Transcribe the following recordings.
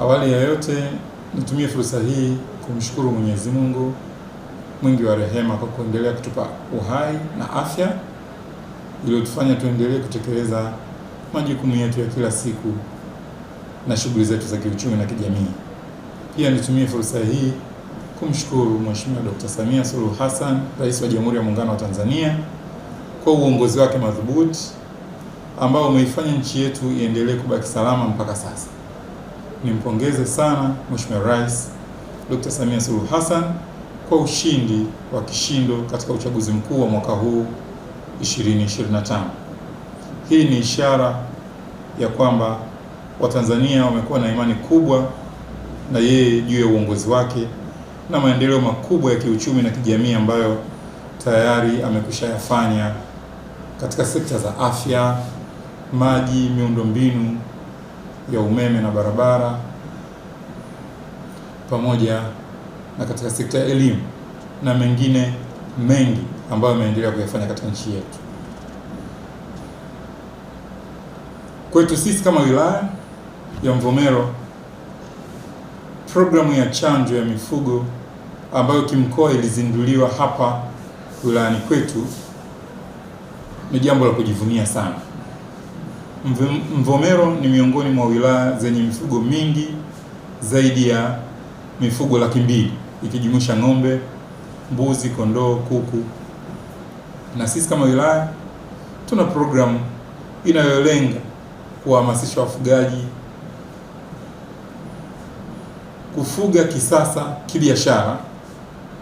Awali ya yote nitumie fursa hii kumshukuru Mwenyezi Mungu mwingi wa rehema kwa kuendelea kutupa uhai na afya iliyotufanya tuendelee kutekeleza majukumu yetu ya kila siku na shughuli zetu za kiuchumi na kijamii. Pia nitumie fursa hii kumshukuru Mheshimiwa Dr. Samia Suluhu Hassan, Rais wa Jamhuri ya Muungano wa Tanzania, kwa uongozi wake madhubuti ambao umeifanya nchi yetu iendelee kubaki salama mpaka sasa. Nimpongeze sana Mheshimiwa Rais Dr. Samia Suluhu Hassan kwa ushindi wa kishindo katika uchaguzi mkuu wa mwaka huu 2025. Hii ni ishara ya kwamba Watanzania wamekuwa na imani kubwa na yeye juu ya uongozi wake na maendeleo makubwa ya kiuchumi na kijamii ambayo tayari amekwisha yafanya katika sekta za afya, maji, miundombinu ya umeme na barabara, pamoja na katika sekta ya elimu na mengine mengi ambayo ameendelea kuyafanya katika nchi yetu. Kwetu sisi kama wilaya ya Mvomero, programu ya chanjo ya mifugo ambayo kimkoa ilizinduliwa hapa wilayani kwetu ni jambo la kujivunia sana. Mvomero ni miongoni mwa wilaya zenye mifugo mingi zaidi ya mifugo 200,000 ikijumuisha ng'ombe, mbuzi, kondoo, kuku. Na sisi kama wilaya tuna programu inayolenga kuwahamasisha wafugaji kufuga kisasa kibiashara,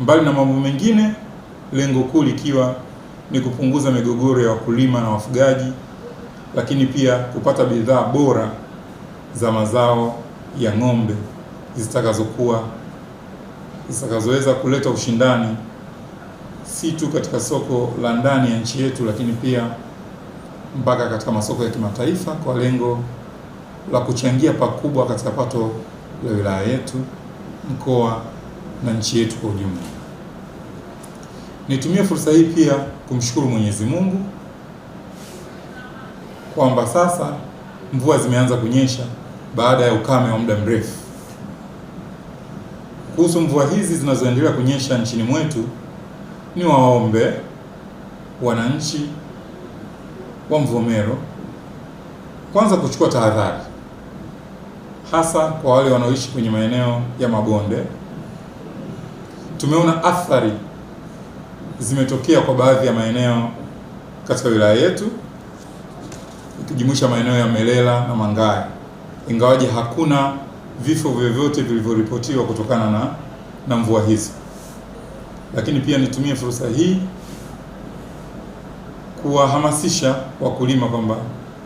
mbali na mambo mengine, lengo kuu likiwa ni kupunguza migogoro ya wakulima na wafugaji, lakini pia kupata bidhaa bora za mazao ya ng'ombe zitakazoweza kuleta ushindani si tu katika soko la ndani ya nchi yetu, lakini pia mpaka katika masoko ya kimataifa, kwa lengo la kuchangia pakubwa katika pato la wilaya yetu, mkoa na nchi yetu kwa ujumla. Nitumie fursa hii pia kumshukuru Mwenyezi Mungu kwamba sasa mvua zimeanza kunyesha baada ya ukame wa muda mrefu. Kuhusu mvua hizi zinazoendelea kunyesha nchini mwetu, ni waombe wananchi wa Mvomero kwanza kuchukua tahadhari, hasa kwa wale wanaoishi kwenye maeneo ya mabonde. Tumeona athari zimetokea kwa baadhi ya maeneo katika wilaya yetu ikijumuisha maeneo ya Melela na Mangaya, ingawaje hakuna vifo vyovyote vilivyoripotiwa kutokana na mvua hizo. Lakini pia nitumie fursa hii kuwahamasisha wakulima kwamba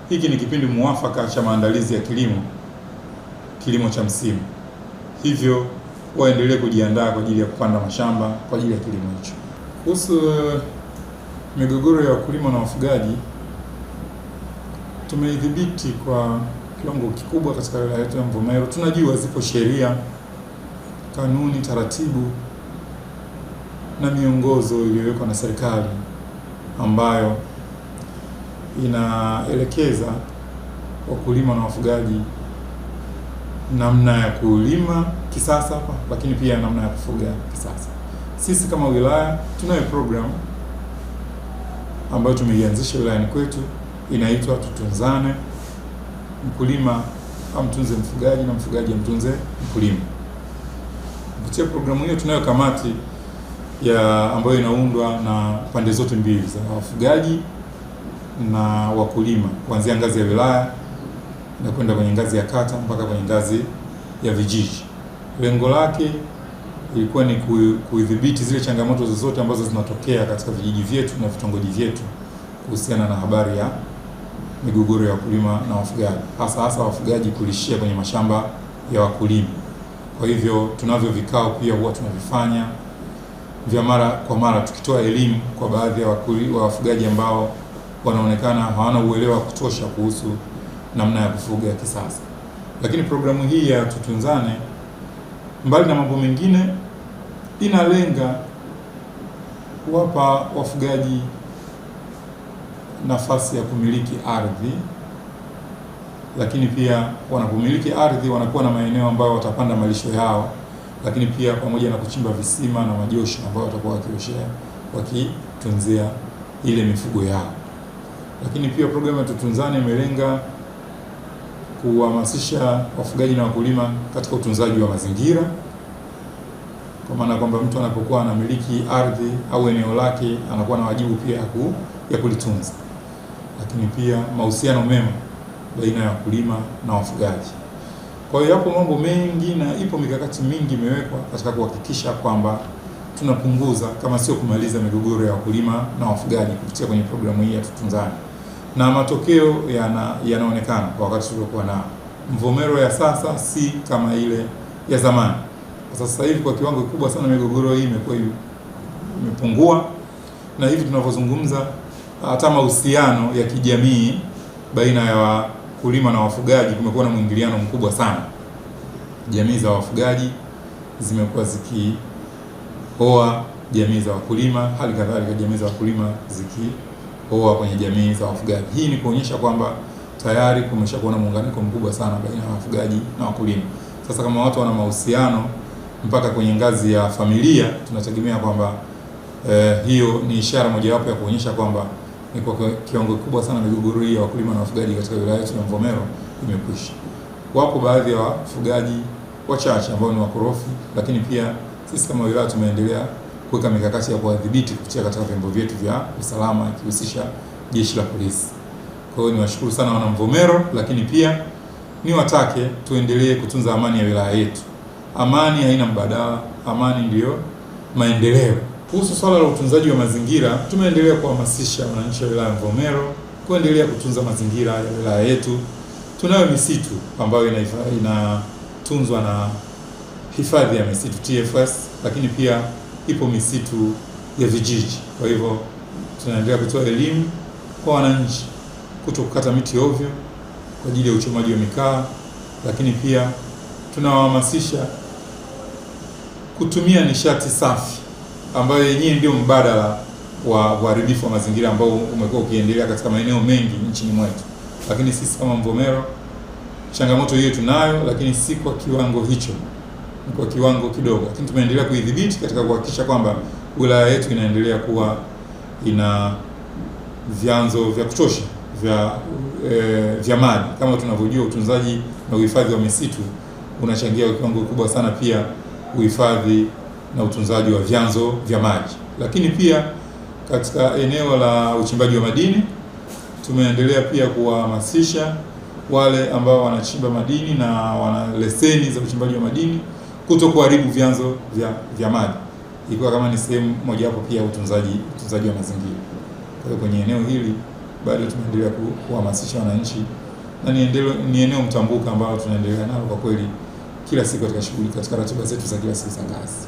hiki ni kipindi muafaka cha maandalizi ya kilimo cha msimu, hivyo waendelee kujiandaa kwa ajili ya kupanda mashamba kwa ajili ya kilimo hicho. Kuhusu migogoro ya wakulima na wafugaji, tumeidhibiti kwa kiwango kikubwa katika wilaya yetu ya Mvomero. Tunajua zipo sheria, kanuni, taratibu na miongozo iliyowekwa na serikali ambayo inaelekeza wakulima na wafugaji namna ya kulima kisasa, lakini pia namna ya kufuga kisasa. Sisi kama wilaya tunayo program ambayo tumeianzisha wilayani kwetu, inaitwa Tutunzane. Mkulima amtunze mfugaji na mfugaji amtunze mkulima. Kupitia programu hiyo tunayo kamati ya ambayo inaundwa na pande zote mbili za wafugaji na wakulima, kuanzia ngazi ya wilaya na kwenda kwenye ngazi ya kata mpaka kwenye ngazi ya vijiji. Lengo lake ilikuwa ni kuidhibiti zile changamoto zozote ambazo zinatokea katika vijiji vyetu na vitongoji vyetu kuhusiana na habari ya migogoro ya wakulima na wafugaji, hasa hasa wafugaji kulishia kwenye mashamba ya wakulima. Kwa hivyo tunavyo vikao pia huwa tunavifanya vya mara kwa mara, tukitoa elimu kwa baadhi ya wafugaji ambao wanaonekana hawana uelewa wa kutosha kuhusu namna ya kufuga kisasa. Lakini programu hii ya Tutunzane, mbali na mambo mengine, inalenga kuwapa wafugaji nafasi ya kumiliki ardhi Lakini pia wanapomiliki ardhi wanakuwa na maeneo ambayo watapanda malisho yao, lakini pia pamoja na kuchimba visima na majosho ambayo watakuwa wakioshea, wakitunzia ile mifugo yao. Lakini pia programu ya Tutunzane imelenga kuhamasisha wafugaji na wakulima katika utunzaji wa mazingira, kwa maana kwamba mtu anapokuwa anamiliki ardhi au eneo lake anakuwa na wajibu pia ya kulitunza. Lakini pia mahusiano mema baina ya wakulima na wafugaji. Kwa hiyo yapo mambo mengi na ipo mikakati mingi imewekwa katika kuhakikisha kwamba tunapunguza kama sio kumaliza migogoro ya wakulima na wafugaji kupitia kwenye programu hii ya Tutunzane. Na matokeo yanaonekana kwa wakati tuliokuwa nao. Mvomero ya sasa si kama ile ya zamani. Kwa sasa hivi kwa kiwango kikubwa sana migogoro hii imekuwa imepungua, na hivi tunavyozungumza hata mahusiano ya kijamii baina ya wakulima na wafugaji kumekuwa na mwingiliano mkubwa sana. Jamii za wafugaji zimekuwa zikioa jamii za wakulima, hali kadhalika jamii za wakulima zikioa kwenye jamii za wafugaji. Hii ni kuonyesha kwamba tayari kumeshakuwa na muunganiko mkubwa sana baina ya wafugaji na wakulima. Sasa kama watu wana mahusiano mpaka kwenye ngazi ya familia, tunategemea kwamba hiyo ni ishara mojawapo ya kuonyesha kwamba ni kwa kiwango kikubwa sana migogoro hii ya wakulima na wafugaji katika wilaya yetu ya Mvomero imekwisha. Wapo baadhi ya wafugaji wachache ambao ni wakorofi, lakini pia sisi kama wilaya tumeendelea kuweka mikakati ya kuwadhibiti kupitia katika vyombo vyetu vya usalama ikihusisha jeshi la polisi. Kwa hiyo niwashukuru sana wana Mvomero, lakini pia niwatake tuendelee kutunza amani ya wilaya yetu. Amani haina mbadala, amani ndiyo maendeleo. Kuhusu swala la utunzaji wa mazingira, tumeendelea kuhamasisha wananchi wa wilaya ya Mvomero kuendelea kutunza mazingira ya wilaya yetu. Tunayo misitu ambayo inatunzwa na hifadhi ya misitu TFS, lakini pia ipo misitu ya vijiji. Kwa hivyo tunaendelea kutoa elimu kwa wananchi kutokukata miti ovyo kwa ajili ya uchomaji wa mikaa, lakini pia tunawahamasisha kutumia nishati safi ambayo yenyewe ndio mbadala wa uharibifu wa mazingira ambao umekuwa ukiendelea katika maeneo mengi nchini mwetu. Lakini sisi kama Mvomero changamoto hiyo tunayo, lakini si kwa kiwango hicho, ni kwa kiwango kidogo, lakini tumeendelea kuidhibiti katika kuhakikisha kwamba wilaya yetu inaendelea kuwa ina vyanzo vya kutosha vya maji. Kama tunavyojua, utunzaji na uhifadhi wa misitu unachangia kwa kiwango kikubwa sana pia uhifadhi na utunzaji wa vyanzo vya maji. Lakini pia katika eneo la uchimbaji wa madini tumeendelea pia kuwahamasisha wale ambao wanachimba madini na wana leseni za uchimbaji wa madini kutokuharibu vyanzo vya maji, ikiwa kama ni sehemu mojawapo pia utunzaji wa mazingira. Kwa hiyo kwenye eneo hili bado tumeendelea kuhamasisha wananchi, na ni eneo mtambuka ambalo tunaendelea nalo kwa kweli kila siku katika shughuli, katika ratiba zetu za kila siku za kazi.